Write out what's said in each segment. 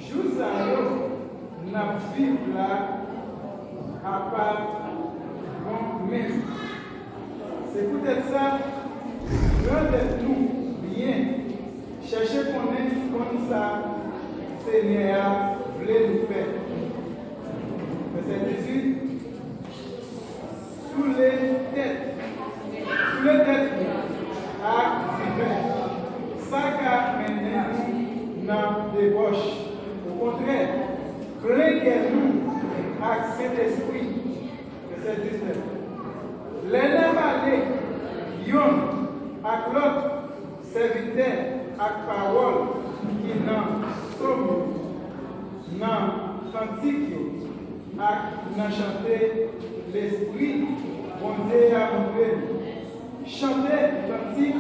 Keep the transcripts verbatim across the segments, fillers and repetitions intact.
Jou sa yo n ap viv la apa bon menm. Se poutèt sa, gran tèt nou byen, chèche konnen kòman sa Senyè a vle nou fè. Vèsè dizuit, soule tèt, soule tèt nou ak diven, sa ka mennen nou nan debòch. Okontrè, plen kè nou ak Sentespri. Vèsè diznèf. Lè n ap ale yonn ak lòt, sèvitè ak pawòl ki nan sòm yo, nan kantik yo, ak nan chante Lespri Bondye a montre nou. Chante kantik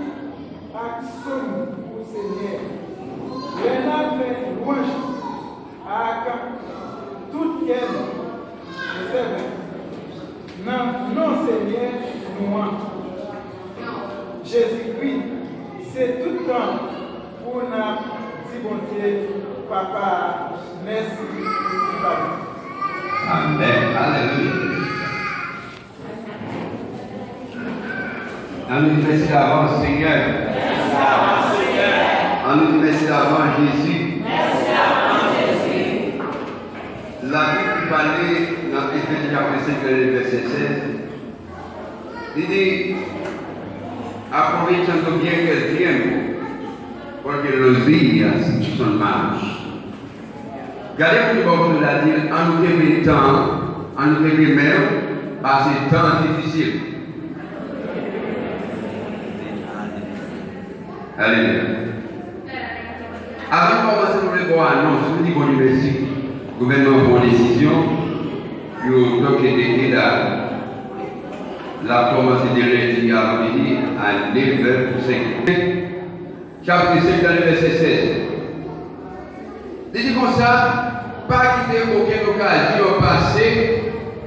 ak sòm pou Senyè. Lè n ap fè lwanj ak tout kè nou, nan non Senyè nou an, Jezikri, se tout tan pou n ap di Bondye Papa a mèsi pou tout bagay. Amèn. Alelouya. Ann nou di mèsi avan Senyè. Ann nou di mèsi avan Jezi. Labib ki pale nan Efezyen chapit senk, vèsè sèz, li di, aprovechando bien el tiempo, porque los días son malos. Gade moun ki bò kote w la, di l, ann nou kenbe tan an, ann nou kenbe men yo, paske tan an difisil. Alelouya. Avan n kòmanse, nou vle ba w anons, nou di Bondye mèsi. Gouvènman an pran yon desizyon pou yo toke dekèt la. L ap kòmanse de lendi a vandredi a nèf è pou senk è. Chapit senk, nan vèsè sèz. Li di konsa, pa kite okenn okazyon pase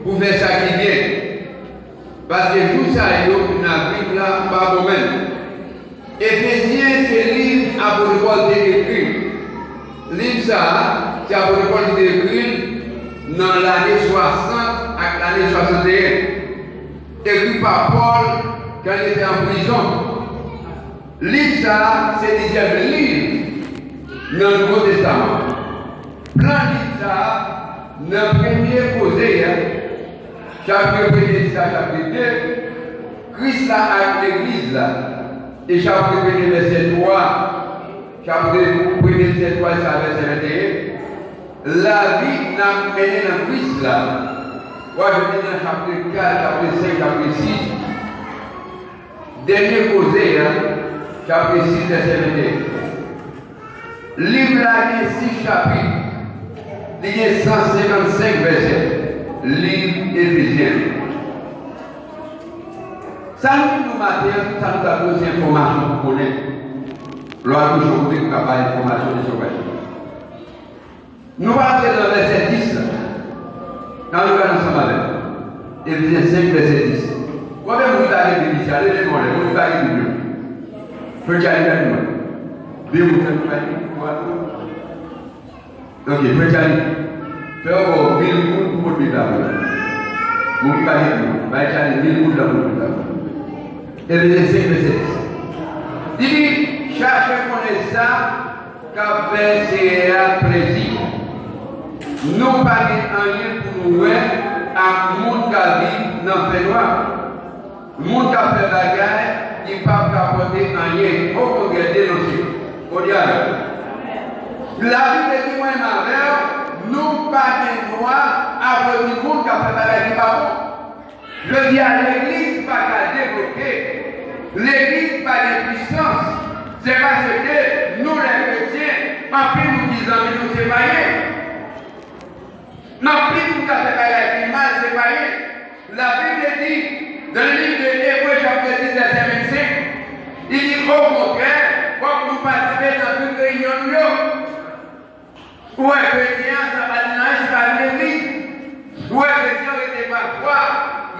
pou fè sa ki byen, paske jou sa yo n ap viv la pa bon menm. Efezyen se liv apot Pòl te ekri. Liv sa a, se apot Pòl ki te ekri l nan lane swasant ak lane swasanteyen. Ekri pa Pòl kan li te an prizon. Liv sa a se dizyèm liv nan Nouvo Testaman. Plan liv sa a, nan premye koze a, chapit premye jiska chapit de, Kris la ak legliz la, e chapit premye vèsè twa, chapit premye vèsè twa jiska vèsè venteyen, lavi n ap mennen nan Kris la. W ap jwenn li nan chapit kat, chapit senk, chapit sis. Dènye koze a, chapit sis, vèsè venteyen. Liv la gen sis chapit, li gen san senkannsenk vèsè. Liv Efezyen. Sa nou vin di w maten an, tout sa nou t ap di w se enfòmasyon pou konnen. Lè w al kouche w konnen pou w ka bay enfòmasyon de sa w pral di. Nou va antre nan vèsè dis la. Ann nou gade ansanm avè m. Efezyen senk, vèsè dis. Konbyen moun ki pa gen Bib isi a? Leve men w anlè. Moun ki pa gen Bib yo. Frè Charlie, gade mwen. De moun sèlman ki pa gen Bib. Twa moun. Ok, frè Charlie. Fè yon mil moun pou pot Bib la pou mwen. Moun ki pa gen Bib. Bay Charlie mil moun la pou pot Bib la pou mwen. Efezyen senk, vèsè dis. Li di, chache konnen sa k ap fè Senyè a plezi. Nou pa gen anyen pou nou wè ak moun k ap viv nan fènwa, moun k ap fè bagay ki p ap ka pote anyen, okontrè, denonse. Odyal. Labib di mwen menm avè w, nou pa gen dwa aplodi moun k ap fè bagay ki pa bon. Jodi a, legliz pa ka devlope, legliz pa gen pisans, se paske nou, lè kretyen, anpil moun di zanmi nou se payen. Anpil moun ka fè bagay ki mal, se payen. Labib di, nan liv de Ebre, chapit dis, vèsè vennsenk, li di, okontrè, fòk nou patisipe nan tout reyinyon nou yo. Ou wè kretyen an, sa pa di l anyen si l pa vin legliz. Ou wè kretyen an rete pafwa,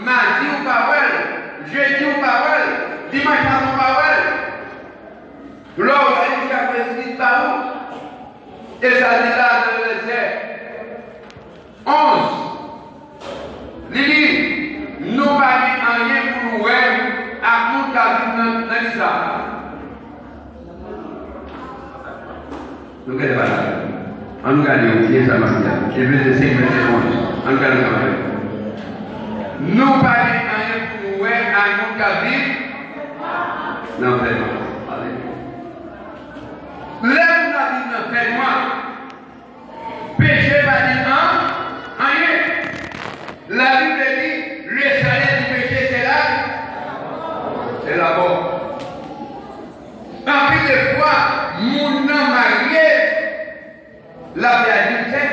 madi ou pa wè l, jedi ou pa wè l, dimanch maten ou pa wè l. Lè w wè l, li chak lè li pa ou. E sa l di la, nan vèsè Ann nou gade yon byen sa m ap di a. Efezen senk, vèsè onz. Ann nou gade sa m ap di. Nou pa gen anyen pou nou wè ak moun k ap viv nan fènwa. Alelouya. Lè moun ap viv nan fènwa, peche pa di an, anyen. Labib di, le salaire du péché, c'est la, c'est la mort. Anpil de fwa, moun nan marye, l ap fè adiltè.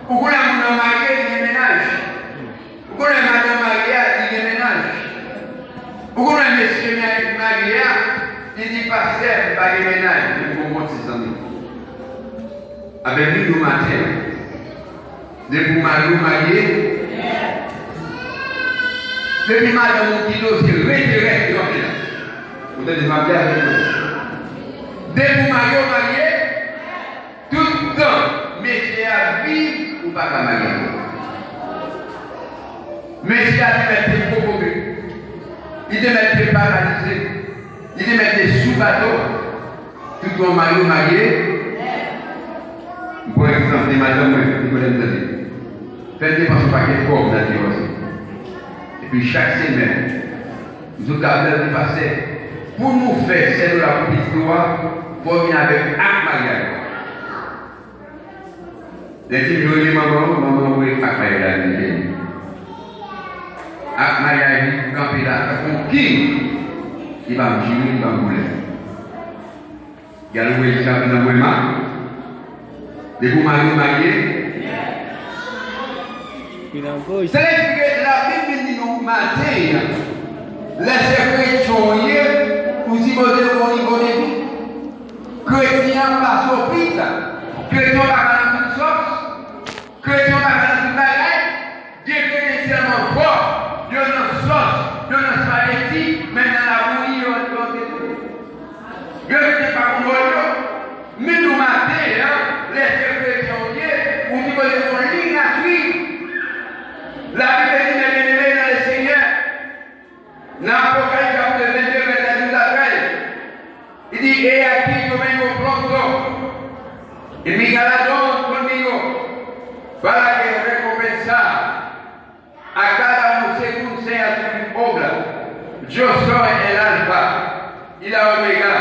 Ou konnen moun nan marye, li gen mennaj. Ou konnen madanm marye a, li gen mennaj. Ou konnen mesye marye a, li di, pastè, m pa gen mennaj, men m gon bon ti zanmi. Avèk li nou maten an. Depi w marye, w marye. Depi madanm ou kite w, se rete rete w ap fè la. Ou tande m ap di avèk nou. Depi w marye, w marye. Tout tan mesye a viv, ou pa ka marye avè l. Mesye a te mèt te kokobe. Li te mèt te paralize. Li te mèt te sou bato. Tout tan w marye, w marye. M pran egzanp de madanm mwen, li konnen m tande. Fè l depanse yon pakèt kòb nan divòse. Epi chak semèn, m sou tab la, m di, pastè, pou nou fè sèl la pou pitit nou a, fò w vin avèk ak maryaj. Lè ti m yo rele manman, manman voye ak maryaj la vin jwenn li. Ak maryaj li kanpe la tankou yon king. Li ban m jiri, li ban m boulè. Gade w wè li chape nan mwen ma. Depi w marye, w marye. Li nan gòj. Se la eksplike Labib vin di nou maten an. Lè se kretyen w ye, ou sipoze gon nivo de vi. Kretyen an pa sou pita. Kretyen an pa ka nan tout sòs. Kretyen an pa ka nan tout bagay. Gen kretyen ki tèlman fò, yo nan sòs, yo nan spaghetti, men nan labouyi, yo antre tou. Yo rete pa pou wòl yo. Men nou maten an, lè se kretyen w ye, ou sipoze gon liy a swiv. Labib di, mes bien-aimés dans le Seigneur, nan Apokalips chapitre vingt-deux, vèsè douz a trèz, li di, he aquí yo vengo pronto, y mi galardón conmigo, para que recompensa a cada uno según sea su obra. Yo soy el Alfa y la Omega,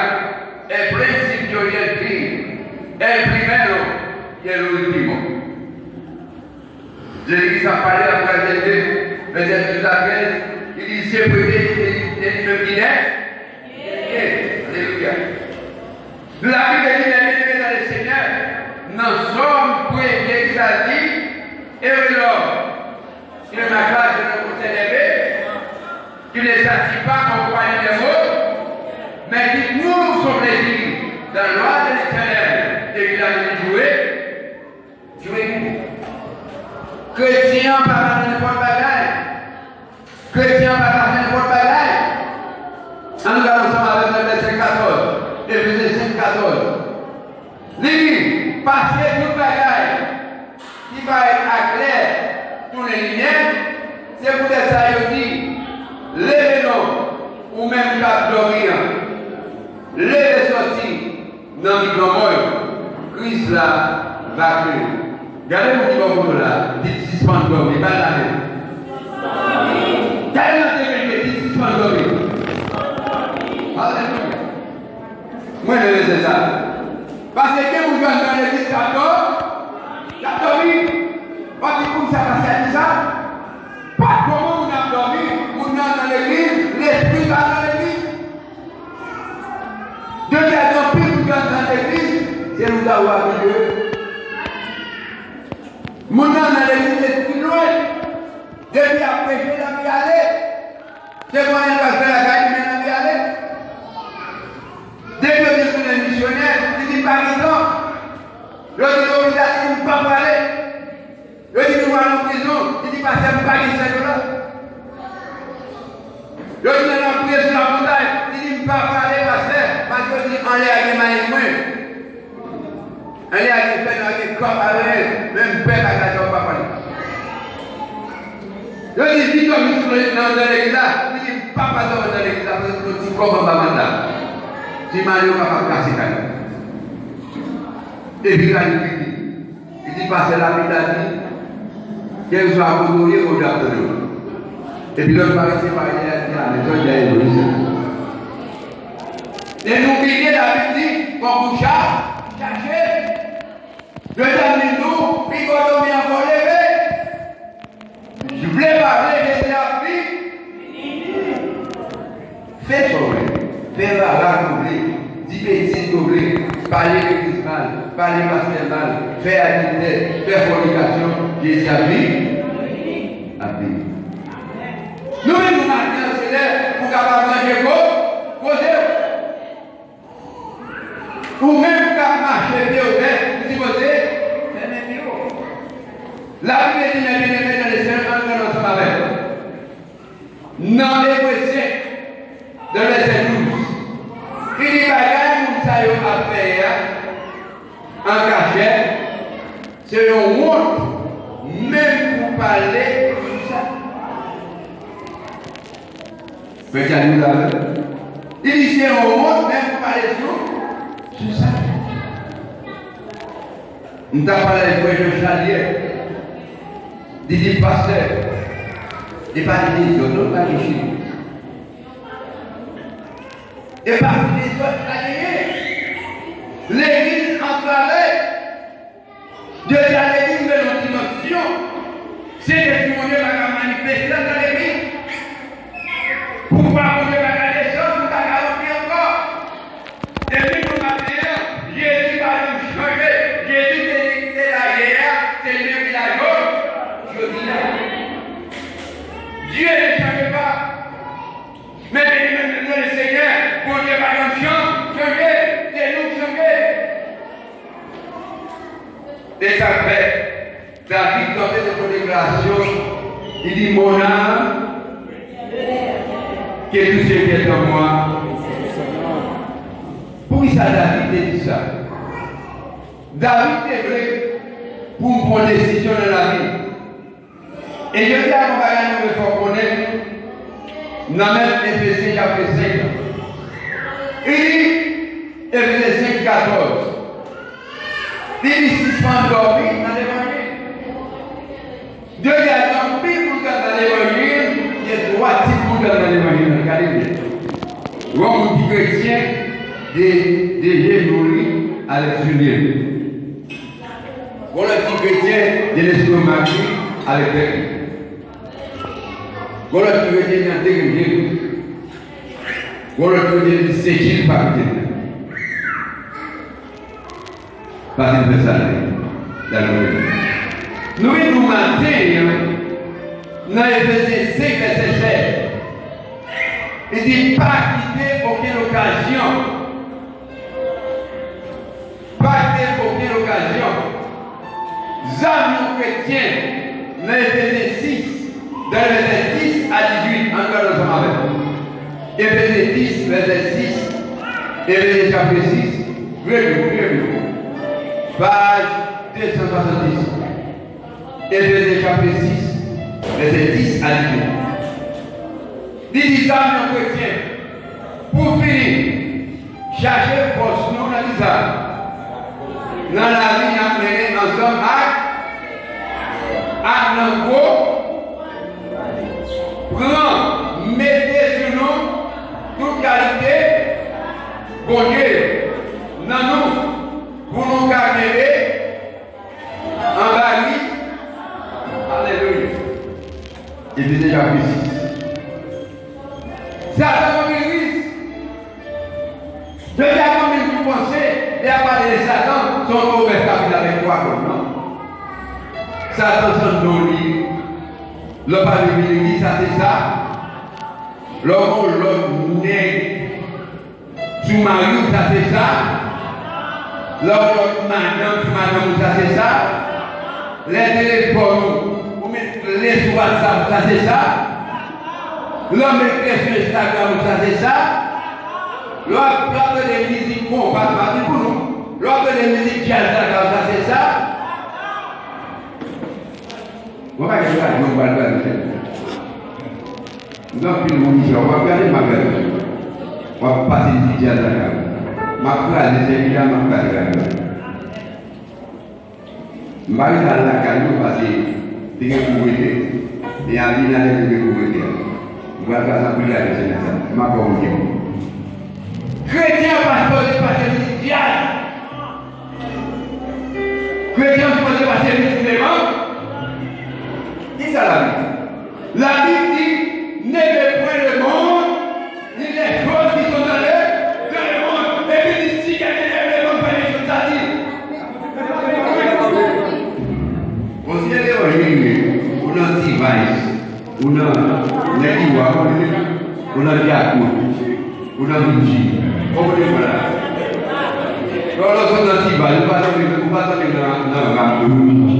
el principio y el fin, el primero y el último. Jezi Kris ap pale nan Apokalips vennde, vèsè douz a trèz, li di, se premye e li menm ki dènye. Alelouya. Labib di, mes bien-aimés dans le Seigneur, nan Sòm premye ki sa l di, heureux l'homme qui ne marche pas selon le conseil des mauvais, qui ne s'assied pas au croix des mauvais, mais qui trouve son plaisir dans la loi de l'Éternel, et qui la médite jour et Jwe pou ou. Kretyen an pa ka nan nenpòt bagay. Kretyen an pa ka fè nenpòt bagay. Ann gade ansanm avèk mwen vèsè katòz, Efezen senk katòz. Li di, pase tout bagay ki parèt aklè tounen limyè, se poutèt sa yo di, leve non, ou menm k ap dòmi an, leve sòti nan mitan mò yo, Kris la va kreye. Gade moun ki bò kote w la, di l sispann dòmi, ba l lamen. Gade nan tete l, di l sispann dòmi. Alelouya. Mwen renmen vèsè sa. Paske gen moun k ap nan legliz k ap dò-, k ap dòmi. W ap di, poukisa pastè di sa? Pa kòman moun ap dòmi, moun nan nan legliz, lespri pa nan legliz. Depi a gen anpil moun k ap nan legliz, se lougarou a vin yo ye. Moun nan nan legliz, lespri lwen. Depi ap preche, l anvi ale. Se pou anyen l pral fè lakay li, men l anvi ale. Depi yo di l tounen misyonè, li di m pa gen tan. Yo di l lopital, li di m pa prale. Yo di nou al nan prizon, li di pastè m pa gen sèl la. Yo di nou al priye sou lamontay, li di m pa prale pastè, paske yo di anlè a gen mayi mwen. Anlè a gen fènwa, gen kòb avè l, men m pè bagay sa yo pa pale. Yo di vin dòmi sou nan nan legliz la, li di m pa pral dòmi nan legliz la, paske m gen yon ti kòb anba matla. Ti mayi yo kapab kase kay. Epi gade li di, li di, "Pastè Lapid la di, kèlkeswa kote w ye, Bondye ap tande w." Epi lòt parèt se parèt, li di, "Amèn, sa w di a e vre, wi, sè." E nou bliye, David di, "Fòk ou cha-, chache." Dezyèm li di nou, "Pi gwo dòmi ankò leve." Vle pa vle, Jezi ap vini. Fè sa w vle. Fè rara ke w vle. Di betiz ke w vle. Pale legliz mal. Pale pastè mal. Fè adiltè. Fè fònikasyon. Jezi ap vini. Ap vini. Nou vin nou maten an, se lè pou w kapab ranje ko-, koze w. Ou menm k ap mache pye ouvè, ou sipoze fèmen pye w. Labib di, men byeneme nan Lesenyè, ann gade ansanm avè m. Nan Ebre senk, nan vèsè douz, li di, "Bagay moun sa yo ap fè a an kachèt, se yon wont menm pou pale sou sa." Kretyen yo la, li di se yon wont menm pou pale sou, sou sa. M t ap pale avèk frè Jean Charles yè. Li di, "Pastè, e pa de dezòd non, pa de chimik. E pa de dezòd pa genyen. Legliz antrave." Deja legliz nan yon dimansyon. Sentespri Bondye pa ka manifeste nan legliz. Pouvwa Bondye pa ka desann, nou pa ka rantre ankò. Epi pou maten an, Jezi pa janm chanje. Jezi te, te la yè a, se li menm ki la jodi, jodi a. Dye ne chanje pa. Men beni menm nan Lesenyè, Bondye pa janm chan-, chanje, se nou k chanje. E sa k fè, David kanpe devan deklarasyon, li di, "Mon âme, que tout ce qui est en moi." Poukisa David te di sa? David te vle pou m pran desizyon nan lavi. E jodi a, gon bagay nou vle fè w konnen, nan menm Efezyen chapit senk lan. Li di, Efezyen senk katòz, li di, "Sispann dòmi nan levanjil." Jodi a, gen anpil moun k ap nan levanjil, gen twa tip moun k ap nan levanjil lan. Gade byen. Gon moun ki kretyen de, de jenou li avèk soulye li. Gon lòt ki kretyen de lestomak li avèk tèt li. Gon lòt ki kretyen nan de grenn je li. Gon lòt ki kretyen li senti l pa kite l. Pase l fè sa l vle. Dakò. Nou vin pou maten an, nan Efezyen senk vèsè sèz. Li di, "Pa kite okenn okazyon." Pa kite okenn okazyon. Zam yon kretyen nan Efezyen sis, nan vèsè dis a dizuit, ann gade ansanm avè m. Efezyen dis, vèsè sis, Efezyen chapit sis, vre nou, vre nou. Paj de san swasanndis. Efezyen chapit sis, vèsè dis a dizuit. Li di zam yon kretyen. Pou fini, chache fòs nou nan kisa? Nan lavi n ap mennen ansanm ak, ak nan gwo, pran, mete sou nou tout kalite Bondye nan nou, pou nou ka kenbe anba li. Alelouya. Efezyen chapit sis. Satan anpil ris. Jodi a, gen anpil moun panse, lè y ap pale de Satan, se yon toro bèf k ap vin avèk twa kòn, non. Satan se non li. Lè w pale de legliz, sa se sa. Lè w gon lòt nèg sou mari w, sa se sa. Lè w lòt madanm sou madanm ou, sa se sa. Lè telefòn ou, ou met kle sou WhatsApp, sa se sa. Lè w met kle sou Instagram ou, sa se sa. Lè w ap, lè w ap tande mizik konpa, pa di pou nou. Lè w ap tande mizik djaz la, sa se sa. Mwen pa gen radyo m pral gade. M gen anpil moun isit, w ap gade, m ap gade. W ap pase ti djaz la ka. M ap kraze sèvis la, m ap kraze radyo. M pa rete al lakay nou paske te gen kou rete, men Abinadè te gen kou rete a. M pral fè sa pou li avèk semèn sa. M ap fè w konfyans. Kretyen an pa sipoze pase vizit dyab. Kretyen an sipoze pase vizit levanj. Kisa Labib di? Labib di, ne mets point le monde, ni les choses qui sont dans le, dans le monde. Epi li di, si gen de lè levanj pa gen sot sa di. Konsidere levanj, ou nan T-Vice, ou nan Network, ou nan Yakult, ou nan Viji. Ou konprann mwen la? Lè w sot nan T-Vice, ou pa tonbe, ou pa tonbe nan, nan ram wouj.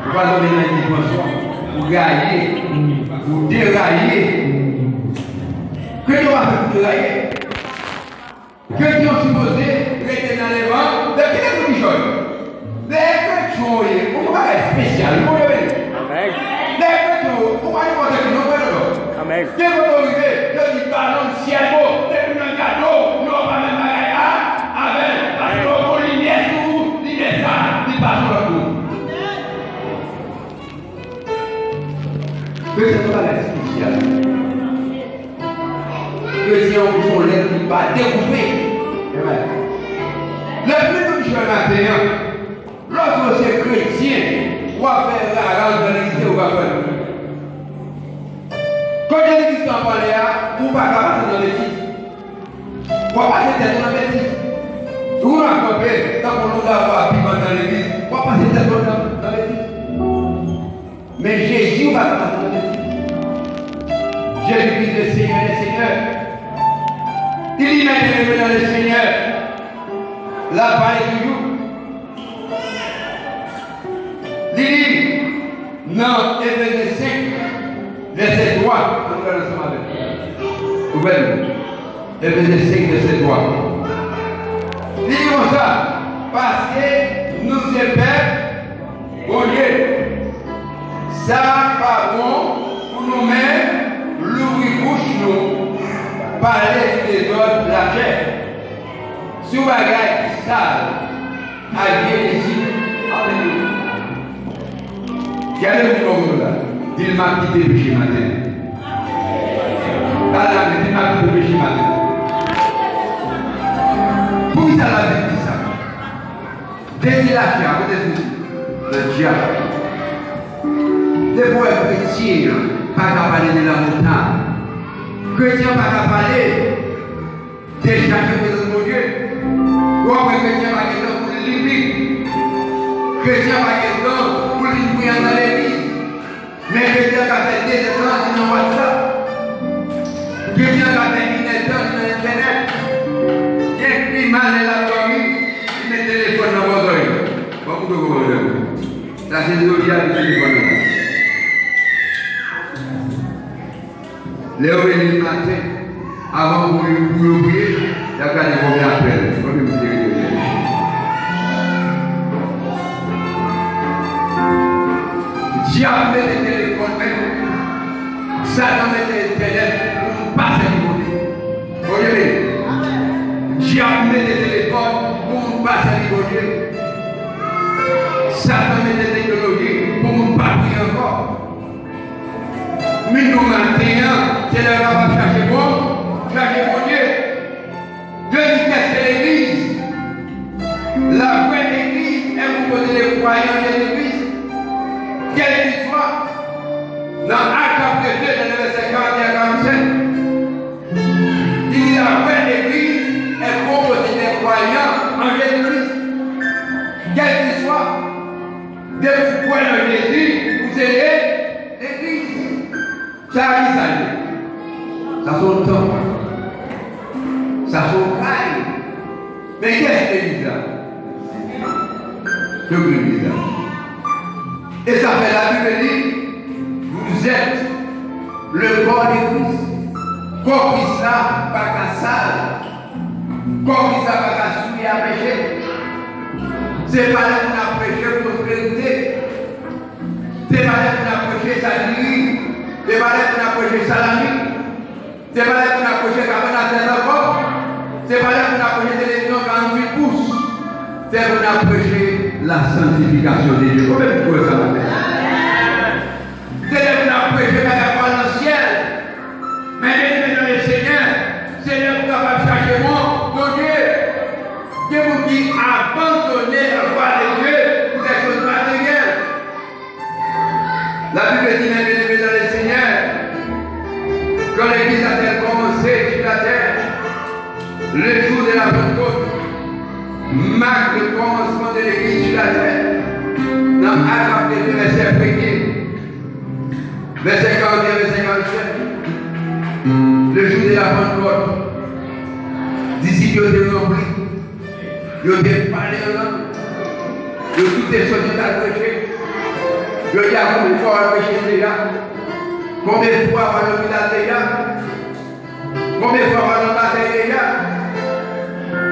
Ou pa tonbe nan Guy François. Ou raye, ou deraye. Kretyen pa fèt pou deraye. Kretyen an sipoze rete nan levanj. Lè kilè moun ki jòj? Lè kretyen w ye, ou yon bagay espesyal, ou konprann? Amèn. Lè kretyen w, ou pa nenpòt ki non, frè Dodo. Amèn. Gen kote w rive, yo di balon syèl bo, depi nan gado, nou pa menm bagay la avè l, paske yo gon limyè sou ou, limyè sa, li pa sou lòt moun. Kretyen se yon bagay espesyal. Kretyen an se yon lèt ki pa dekoupe. Amen. Lè pli nou jwenn maten an, lòske w se kretyen, w ap fè rara anndan legliz, se ou k ap fè l. Kote legliz lan pale a, ou pa ka pase nan legliz. W ap pase tèt ou nan betiz. Ou konn ap kanpe tankou lougawou ap viv anndan legliz. W ap pase tèt ou nan, nan betiz. Men Jezi, ou pa ka pase nan betiz. Jésus-Christ, le Seigneur des Seigneurs. Il dit, maintenez-vous dans le Seigneur. L ap pale toujou. Li di nan Efezen senk, vèsè twa, ann li l ansanm avè m. Ouvè l. Efezen senk, vèsè twa. Li di konsa, paske nou se pèp Bondye. Sa pa bon pou nou menm louvri bouch nou, pale sou dezòd lachè. Sou bagay ki sal ak vye lejik, alelouya. Gade moun bò kote w la, di l, m ap kite peche maten. Pale avè l, di l, m ap kite peche maten. Poukisa Labib di sa? Dezi lachè a, kote l soti? Nan dyab. Depi w wè kretyen an pa ka pale de lanmou ta, kretyen an pa ka pale de chache prezans Bondye. W ap wè kretyen pa gen tan pou l li Bib. Kretyen pa gen tan pou l vin priye nan legliz. Men kretyen an ka fè de zè tan li nan WhatsApp. Kretyen an ka fè inèdtan li nan entènèt. Gen pi mal lè l ap dòmi, li met telefòn nan bò zòrèy. Bon, moun yo konprann mwen. Sa se teoloji a, li telefòn nan. Lè yo rele l maten, avan pou yo, pou yo priye, y ap gade konbyen apèl, konbyen moun ki rele. Dyab mete telefòn menm, Satan mete entènèt pou nou pa sèvi Bondye. Bondye beni. Dyab mete telefòn pou nou pa sèvi Bondye. Satan mete teknoloji pou nou pa priye ankò. Men nou maten an, se lè yo kapab chache bon, chache Bondye. Dezitès se legliz. La vraie église est composée de croyants de l'église. Quel qu'il soit, nan Actes chapitre deux, nan vèsè karant et un à quarante-cinq, li di la vraie église est composée de croyants en Jésus-Christ. Quel qu'il soit, depi w kwè nan Jezi, ou se le-, legliz. Sa ki sa ye? Sa se yon tanp. Sa se yon kay. Men kiyès legliz la? Se legliz la. E sa fè Labib di, vous êtes le corps de Christ. Kò Kris la pa ka sal. Kò Kris la pa ka souye a peche. Se pa lè moun ap preche pwosperite. Se pa lè moun ap preche sa diri. Se pa lè moun ap preche salami. Se pa lè moun ap preche kabann a tèt ankò. Se pa lè moun ap preche televizyon karanntuit pous. Se moun ap preche La sanctification de Dieu. Konbyen moun kwè sa maten? Se lè pou n ap preche bagay pou al nan syèl. Men byeneme nan le Senyè, se lè pou w kapab chache moun Bondye. Gen moun ki abandone la gloire de Dieu pour des choses matérielles. La Bible di, men byeneme nan le Senyè, quand l'Église a-t-elle commencé sur la terre, le jour de la Pentecôte, marque le commencement de l'Église sur la terre. Nan Actes chapitre deux, verset premier, verset quarante et un, verset quarante-sept, le jour de la Pentecôte, disip yo te ranpli. Yo te pale an lang. Yo tout te soti t al preche. Yo di a konbyen fwa w al preche deja? Konbyen fwa w al lopital deja? Konbyen fwa w al nan batèy deja?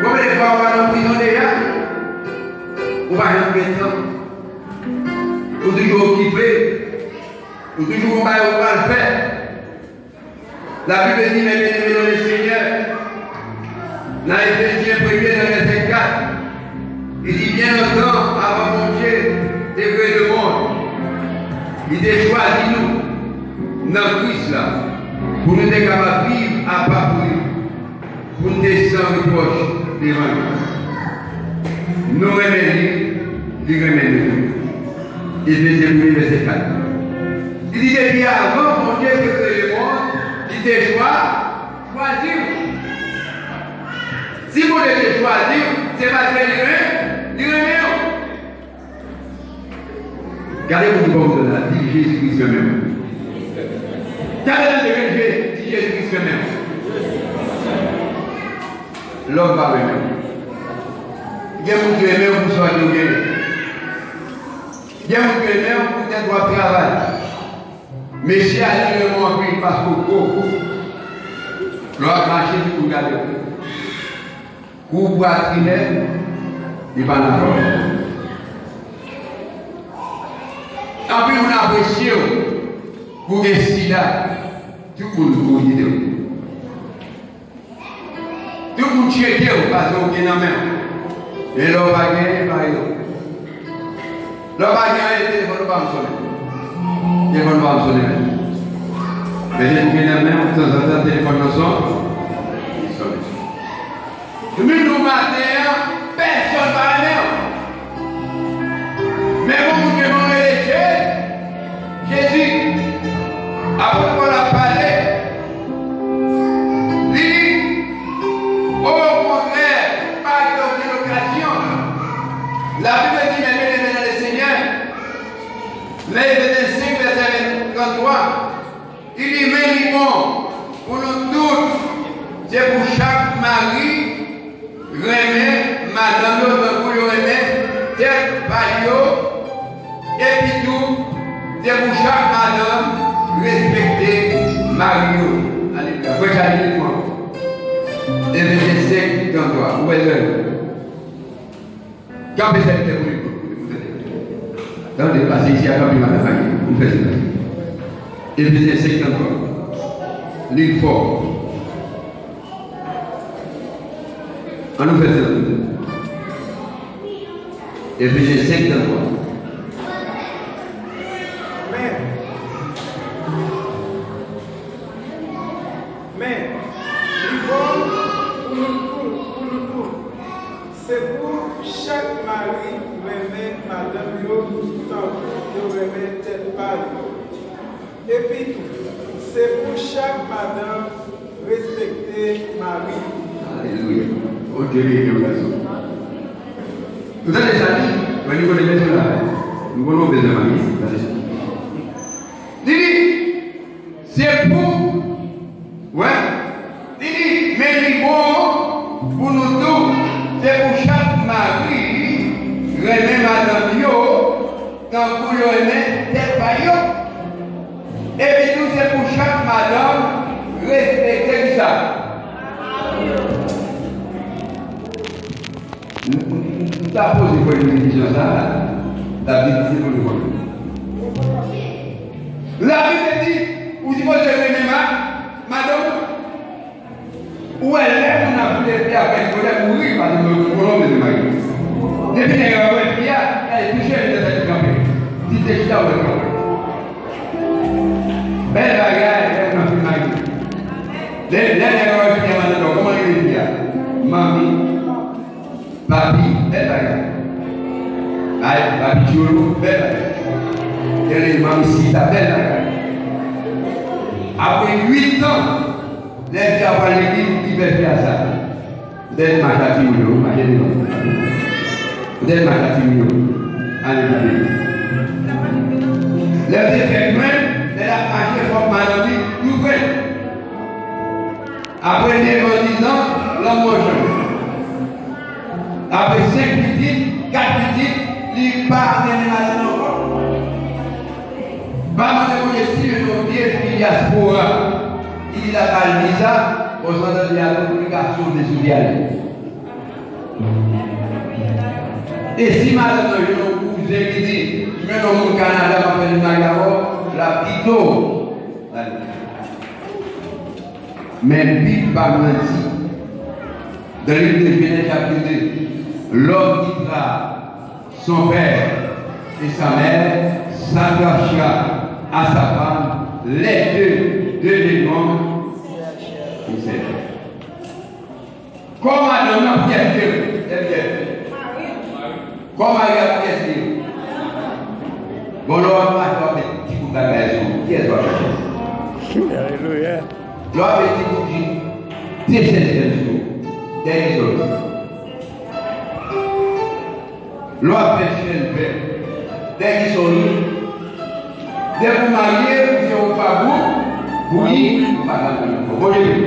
Konbyen fwa w al nan prizon deja? Ou pa janm gen tan. Ou toujou okipe. Ou toujou gon bagay ou pral fè. La Bible di, men byeneme nan le Senyè, nan Efezyen premye nan vèsè kat, li di, byen lontan avan Bondye te kreye lemonn, li te chwazi nou nan Kris la pou nou te kapab viv apa pou li, pou n te san repwòch devan li. Nou renmen li, li renmen nou tou. Efezyen premye vèsè kat. Li di depi avan Bondye te kreye lemonn, li te chwa, chwazi w. Si Bondye te chwazi w, se paske li ren-, li renmen w. Gade moun ki bò kote w la, di Jezi Kris renmen w. Gade nan je, di Jezi Kris renmen w. Lòm pa renmen w. Gen moun ki renmen w pou sa w genyen. Gen moun ki renmen w poutèt w ap travay. Mesye a di renmen w anpil paske w gwo. Lè w ap mache, tout moun gade w. Kou w pwatrinè, li pa nan fòm. Anpil moun apresye w pou w gen sida. Tout moun kou kite w. Tout moun tcheke w paske w gen nan men w. Men lè w pa genyen, pa yo. Lè w pa gen anyen, telefòn ou pa janm sonnen. Telefòn ou pa janm sonnen menm. Men depi w gen nan men w, tanzantan telefòn nan son, li sonnen. Men nou maten an, pèsonn pa renmen w. Men bon, moun ke nou rele Je-, Jezi, apot Pòl ap pale, li di, okontrè, pa gen okenn okazyon. Labib di, men byeneme nan le Senyè, nan Efezyen senk, vèsè trannntwa, li di, men li bon pou nou tout, se pou chak mari renmen madanm yo tankou yo renmen tèt pa yo, epi tou, se pou chak madanm respekte mari yo. Alelouya. Frè Charles, li pran. Efezyen senk, trannntwa. Ou wè l? Kanpe sèvitè pou li, pou li, pou li. Tande, pase isi a kanpe madanm, ann fè sa. Efezyen senk, trannntwa. Li fò. Ann nou fè sa. Efezyen senk, trannntwa. Men, men, li bon pou nou tou, pou nou tou. Se pou chak mari renmen madanm yo tankou yo renmen tèt pa yo. Epitou, se pou chak madanm respekte mari li. Alelouya. Bondye beni w, gason. Ou tande sa li? Mwen, nou konnen leson la. Nou konnen w bezwen mari. Tande sa. Li di, se pou, wè, li di, men li bon pou nou tou, se pou chak mari renmen madanm yo tankou yo renmen tèt pa yo. Epi tou, se pou chak madanm respekte kisa? M, m, m, m ta poze frè yo kesyon sa a, Labib di se pou nou konnen. Labib di, ou sipoze renmen ma-, madanm ou. Ou wè, lè moun ap vle fè avèk kolè, ou ri, pa di mwen, ou konnen mwen mari. Depi nèg la wè fi a, Bèl bagay, bèl anpil bagay. Lè, lè nèg la wè fi a madanm nan, kòman li rele fi a? Manmi, papi, bèl bagay. Ay, papi Tcholo, bèl bagay. Rele manmi Sita, bèl bagay. Apre uit an, lè fi a pral legliz, li fè fi a sa. Poutèt mache a timoun yo, mache devan. Poutèt mache a timoun yo, ale gade. Lè w te fèk jwenn, lè l ap mache, fòk madanm li tou jwenn. Apre nèf an, diz an, lanmò janm. Apre senk pitit, kat pitit, li pa renmen madanm nan ankò. Pa mande Bondye si yo te yon vye fi dyaspora ki di l ap al viza, bon, sa tande a tou, li ka sove sou vye ale. E si madanm nan jwenn yon kouzen ki di, "M jwenn yon moun Kanada, m ap fè vin marye avè w," l ap kite w. Men Bib pa manti. Dans le livre de Genèse chapitre deux, l'homme quittera son père et sa mère, s'attachera à sa femme, les deux deviendront une seule chair. Kò madanm nan pou kiyès li ye? Kò mari a pou kiyès li ye? Bon, lè w ap mache, w ap met ti bout bagay sou ou, kiyès w ap chèche? Alelouya. Lè w ap met ti bout jip, ti chèche sou ou. Dèyè sou ou. Lè w ap fè chèn vè, dèyè sou ou. Depi w marye, ou se yon fabou, bouyi, ou pa ka jwenn ankò. Bondye beni.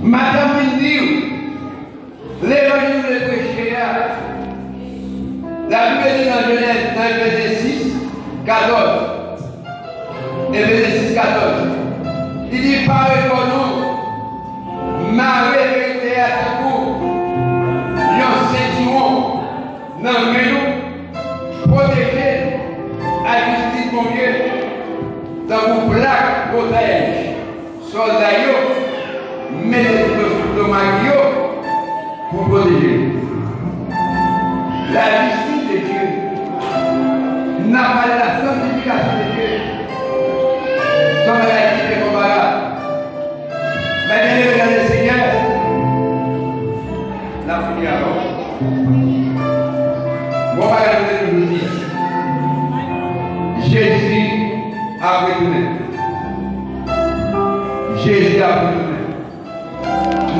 Madanm vin di w, levanjil ou vle preche a, Labib di nan Jenèz, nan Efezen sis, katòz. Efezen sis, katòz. Li di, "Pare kò nou, mare verite a tankou yon sentiwon nan men nou, pwoteje l ak jistis Bondye tankou plak pwotèj." Sòlda yo mete sou do mari yo pou pwoteje yo. La justice de Dieu. N a pale la sanctification de Dieu. Se yon bagay ki enkonparab. Men byeneme nan Lesenyè, n ap fini avè w. Bon bagay nou te toujou di. Jezi ap retounen. Jezi ap retounen.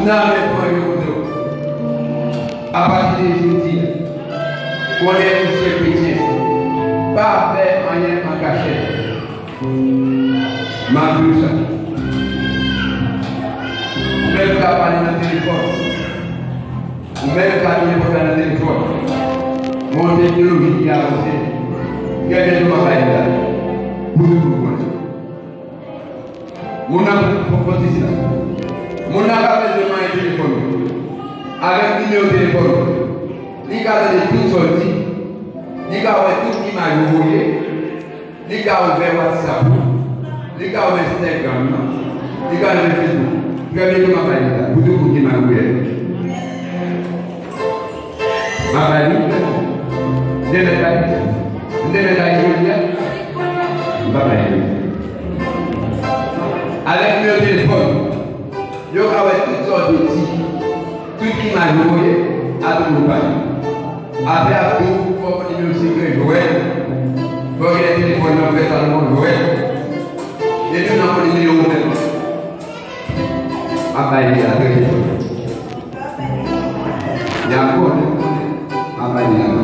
Nan men pran yo kote w. Apati de jodi a, konnen ou se kretyen. Pa fè anyen an kachèt. M ap di w sa. Ou menm k ap pale nan telefòn. Ou menm k ap nenpòt sa nan telefòn. Gon teknoloji ki avanse. Gen de jou m ap bay la. Pou nou konprann. Moun nan pou, pou, pou di sa. Moun nan pa bezwen manyen telefòn ou. Avèk nimewo telefòn ou, li ka tande tout sa w di. Li ka wè tout imaj ou voye. Li ka ouvè WhatsApp ou. Li ka ouvè Instagram nan. Li ka ouvè Facebook. Premye tou m ap bay li la. Pou tout moun ki mal ouvè. M ap bay li. M te mèt bay li. M te mèt bay li jodi a. M pa bay li. Avèk nimewo telefòn. Yo ka wè tout sa w te di, tout imaj ou voye, a tout moun pa li. Apre ap di w, fò w konn nimewo sekrè Jowèl, fò w gen telefòn nan frè Salomon Jowèl, epi w nan konn nimewo ou menm. M ap bay li a trè byen. Y ap konnen, m ap bay li a.